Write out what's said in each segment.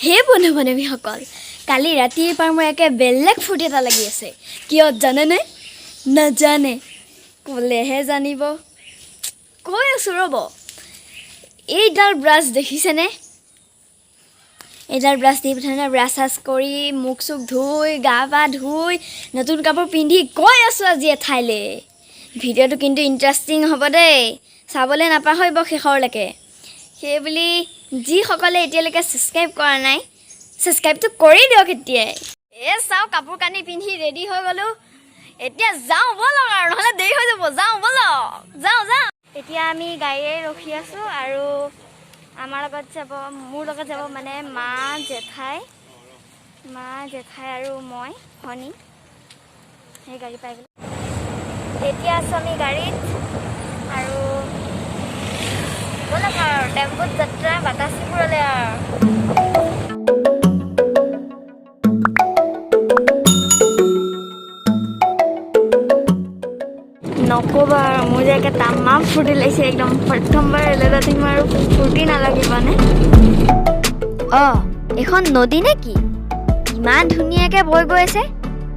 হে বন্ধু বান্ধৱীসকল, কালি ৰাতিৰ পৰা মোৰ একে বেলেগ ফূৰ্তি এটা লাগি আছে। কিয় জানেনে? নাজানে, ক'লেহে জানিব। কৈ আছোঁ ৰ'ব। এইডাল ব্ৰাছ দেখিছেনে? এইডাল ব্ৰাছ দি প্ৰথমতে ব্ৰাছ চাছ কৰি মুখ চুখ ধুই গা পা ধুই নতুন কাপোৰ পিন্ধি গৈ আছোঁ আজি এঠাইলৈ। ভিডিঅ'টো কিন্তু ইণ্টাৰেষ্টিং হ'ব দেই, চাবলৈ নাপাহৰিব শেষৰলৈকে। সেইবুলি যিসকলে এতিয়ালৈকে ছাবস্ক্ৰাইব কৰা নাই, ছাবস্ক্ৰাইবটো কৰি দিয়ক এতিয়াই। এই চাওঁ, কাপোৰ কানি পিন্ধি ৰেডি হৈ গ'লোঁ। এতিয়া যাওঁ ব'লক আৰু, নহ'লে দেৰি হৈ যাব। যাওঁ ব'লক, যাওঁ যাওঁ। এতিয়া আমি গাড়ীৰে ৰখি আছোঁ আৰু আমাৰ লগত যাব, মোৰ লগত যাব মানে মা জেঠাই, মা জেঠাই আৰু মই ভনী। সেই গাড়ী পাই গ'লোঁ। এতিয়া আছোঁ আমি গাড়ীত আৰু ব'লক আৰু টেম্পুত যাত্ৰা বাতাচীপুৰলৈ আৰু। নক'বা আৰু, মোৰ যে একে তামাম ফূৰ্তি লাগিছে একদম। প্ৰথমবাৰ ৰেলত উঠিম আৰু ফূৰ্তি নালাগিবনে? অঁ, এইখন নদী নে কি? ইমান ধুনীয়াকৈ বৈ গৈ আছে।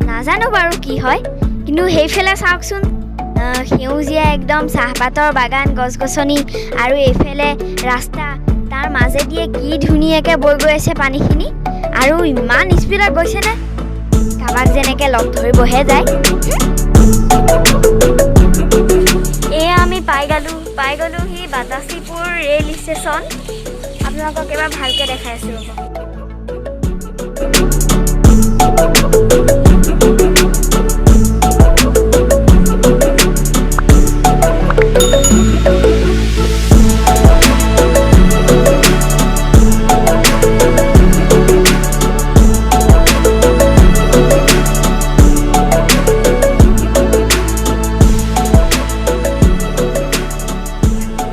নাজানো বাৰু কি হয়, কিন্তু সেইফালে চাওকচোন, সেউজীয়া একদম চাহপাতৰ বাগান, গছ গছনি, আৰু এইফালে ৰাস্তা, তাৰ মাজেদিয়ে কি ধুনীয়াকৈ বৈ গৈ আছে পানীখিনি। আৰু ইমান স্পীডত গৈছেনে, কাৰোবাক যেনেকৈ লগ ধৰিবহে যায়। এয়া আমি পাই গ'লোঁ সি বাতাচীপুৰ ৰেল ষ্টেচন। আপোনালোকক এবাৰ ভালকৈ দেখাই আছোঁ ৰ'ব।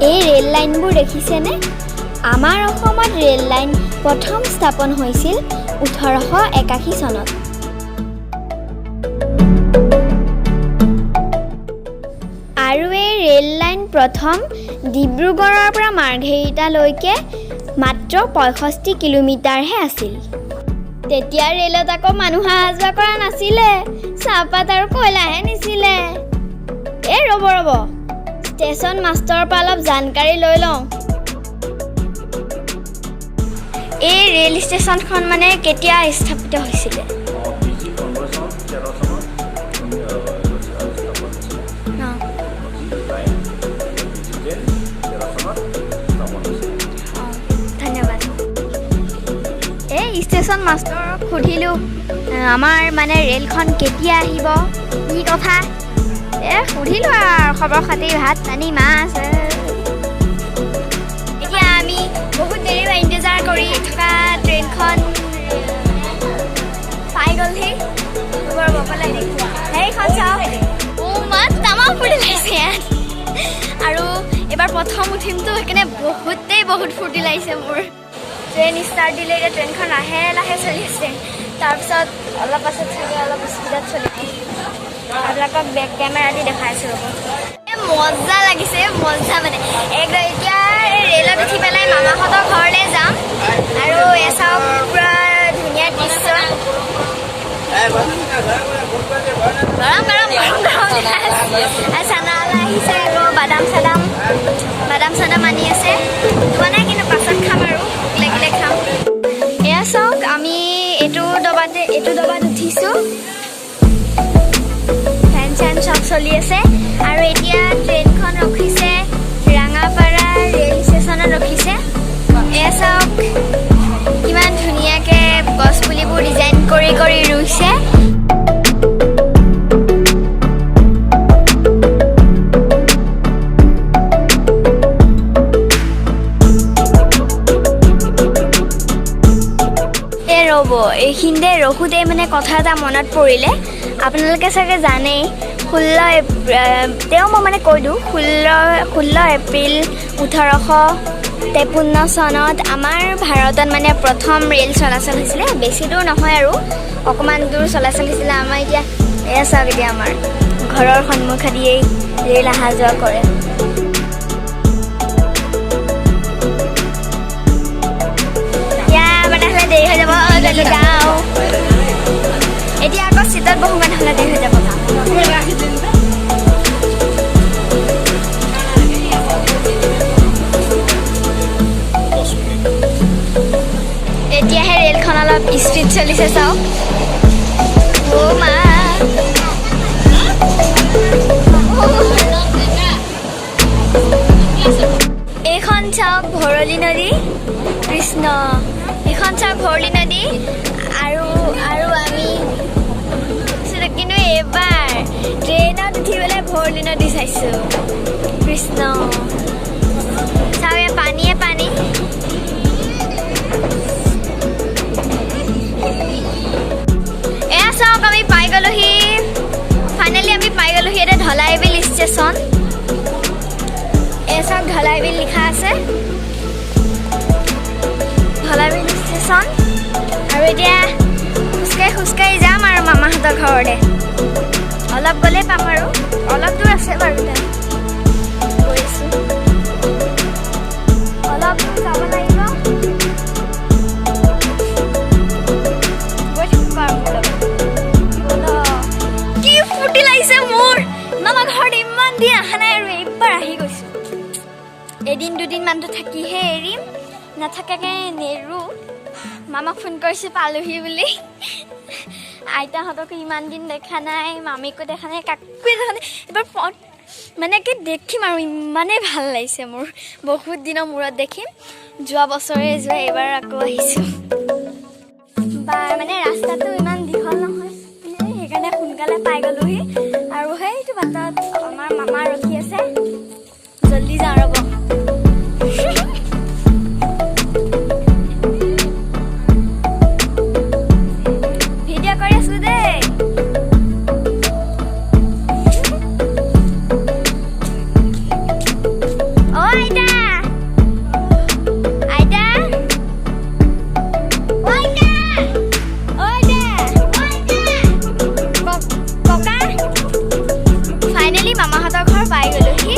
এই ৰেল লাইনবোৰ দেখিছেনে? আমাৰ অসমত ৰেল লাইন প্ৰথম স্থাপন হৈছিল 1881 চনত। আৰু এই ৰেল লাইন প্ৰথম ডিব্ৰুগড়ৰ পৰা মাৰ্ঘেৰিটালৈকে মাত্ৰ 65 কিলোমিটাৰহে আছিল। তেতিয়া ৰেলত আকৌ মানুহ অহা যোৱা কৰা নাছিলে, চাহপাত আৰু কয়লাহে নিছিলে। এই ৰ'ব ৰ'ব, ষ্টেচন মাষ্টৰৰ পৰা অলপ জানকাৰী লৈ লওঁ। এই ৰেল ষ্টেচনখন মানে কেতিয়া স্থাপিত হৈছিলে? বিজি 15 চনত, 13 চনত স্থাপন হৈছিলে। লাইন বিজি ট্ৰেইন 13 চনত স্থাপন হৈছিলে। অঁ, ধন্যবাদ। এই ষ্টেচন মাষ্টৰক সুধিলোঁ, আমাৰ মানে ৰেলখন কেতিয়া আহিব, কি কথা, সুধিলোঁ আৰু খবৰ খাতি, ভাত পানী মাছ। এতিয়া আমি বহুত দেৰি ইন্তজাৰ কৰি থকা ট্ৰেইনখন পাই গ'লহি। ৰ'ব ৰ'ব, অকলে সেইখন চাওক। অ' মা, তামাম ফূৰ্তি লাগিছে ইয়াত। আৰু এইবাৰ প্ৰথম উঠিমতো, সেইকাৰণে বহুতেই বহুত ফূৰ্তি লাগিছে মোৰ। ট্ৰেইন ষ্টাৰ্ট দিলে, এতিয়া ট্ৰেইনখন লাহে লাহে চলি আছে। তাৰপিছত অলপ পাছত চাগে অলপ স্পীডত চলিব। আপোনালোকক বেক কেমেৰা দি দেখাই আছোঁ ৰ'ব। মজা লাগিছে, মজা মানে একদম। এতিয়া এই ৰেলত উঠি পেলাই মামাহঁতৰ ঘৰলৈ যাম। আৰু এয়া চাওক, পূৰা ধুনীয়া দৃশ্য। গৰম গৰম গৰম গৰম। চানাৱালা আহিছে আকৌ, বাদাম চাদাম আনি আছে। খোৱা নাই কিন্তু, পাছত খাম আৰু, ভোক লাগিলে খাম। এয়া চাওক, আমি এইটো ডবাত উঠিছোঁ। ফেন চেন চব চলি আছে। আৰু এতিয়া ট্ৰেইনখন ৰখিছে, ৰাঙাপাৰা ৰেল ষ্টেচনত ৰখিছে। এয়া চাওক, কিমান ধুনীয়াকৈ গছ পুলিবোৰ ডিজাইন কৰি কৰি ৰুইছে। এই ৰ'ব, এইখিনিতে ৰখোঁতে মানে কথা এটা মনত পৰিলে। আপোনালোকে চাগে জানেই, 16, তেওঁ মই মানে কৈ দিওঁ, 16 এপ্ৰিল 1853 চনত আমাৰ ভাৰতত মানে প্ৰথম ৰেল চলাচল হৈছিলে। বেছি দূৰ নহয় আৰু, অকণমান দূৰ চলাচল হৈছিলে। আমাৰ এতিয়া এয়া চাওক, এতিয়া আমাৰ ঘৰৰ সন্মুখেদিয়েই ৰেল অহা যোৱা কৰে। এতিয়া মানে হ'লে দেৰি। সোমা, নহ'লে দেৰি হৈ যাব। 10 মিনিট। এতিয়াহে ৰেলখন অলপ স্পীড চলিছে, চাওক। অ' মা, এইখন চাওক ভৰলী নদী। কৃষ্ণ, এইখন চাওক ভৰলী নদী। আৰু আমি কিন্তু এইবাৰ ট্ৰেইনত উঠি পেলাই ভৰলী নদী চাইছোঁ। কৃষ্ণ, চাওক, ইয়াত পানীয়ে পানী। এয়া চাওক, আমি পাই গ'লোহি। ফাইনেলি আমি পাই গ'লোহি এতিয়া ধলাইবিল ষ্টেচন। এয়া চাওক, ধলাইবিল লিখা আছে, ধলাইবিল ষ্টেচন। আৰু এতিয়া খোজকাঢ়ি খোজকাঢ়ি যাম আৰু মামাহঁতৰ ঘৰলৈ। অলপ গ'লেই পাম আৰু, অলপ দূৰ আছে বাৰু। তাত গৈ আছোঁ, অলপ দূৰ যাব লাগিব। গৈ থাকক আৰু মোৰ লগত। ব'লক। কি ফূৰ্তি লাগিছে মোৰ! মামা ঘৰত ইমান দিন অহা নাই আৰু এইবাৰ আহি গৈছোঁ। এদিন দুদিনমানটো থাকিহে এৰিম, নাথাকাকে নেৰো। মামাক ফোন কৰিছোঁ পালোহি বুলি। আইতাহঁতকো ইমান দিন দেখা নাই, মামীকো দেখা নাই, কাকোৱে দেখা নাই। এইবাৰ মানে কি দেখিম আৰু, ইমানেই ভাল লাগিছে মোৰ। বহুত দিনৰ মূৰত দেখিম। যোৱা বছৰে যোৱা, এইবাৰ আকৌ আহিছোঁ। বা মানে ৰাস্তাটো ইমান দীঘল নহয়, সেইকাৰণে সোনকালে পাই গ'লোহি। আৰু সেইটো বাটত আমাৰ মামা ৰখি আছে। জল্দি যাওঁ, ৰ'ব। ভিডিঅ' কৰি আছো দেই। অ' আইতা, আইতা, অ' আইতা, অ' আইতা, ককা। ফাইনেলি মামাহঁতৰ ঘৰ পাই গ'লোহি।